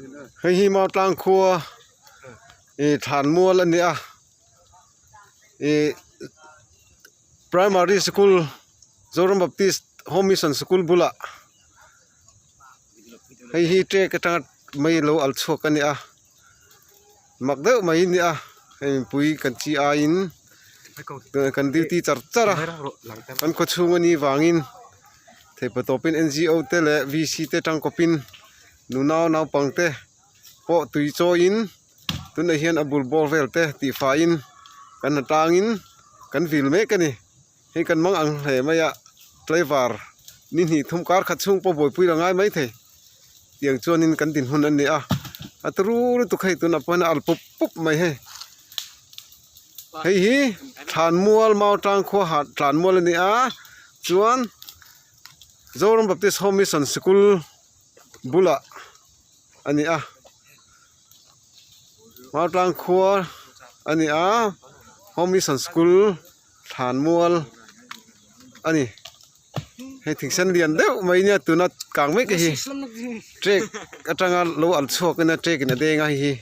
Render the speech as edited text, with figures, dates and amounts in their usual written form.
Hei hi Mautlang khua ih thlan mual a ni a ih primary sikul Zoram Baptist Home Mission sikul bulah hei hi trek atanga mei lo al chhuak a ni a mak deuh mai a ni a hei mipui kan chi aiin kan duty char char a kan khaw chhung a nih vangin theihpatawpin N G O te leh V C te tangkawpin nunau naupang te pawh tui chawiin tunah hian a bul bawr vel te tihfaiin kan ha tangin kan vil mek a ni hei kan mang ang hle mai a tlaivar ni hnih thum kar khat chhung pawh buaipui la ngai maithei tiang chuanin kan dinhmun a ni a a turu lutuk hei tunah pawh hian a al pup pup mai hei hei hi thlanmual mau tlang khua ha thlanmual a ni a chuan Zoram Baptist Home Mission sikul bulah a ni a mau tlang khua a ni a Home Mission School thlanmual a ni hei thing sen lian deuh mai nia tuna kang mek hi trek atanga lo al chhuak in a trek in a deng a hei hi.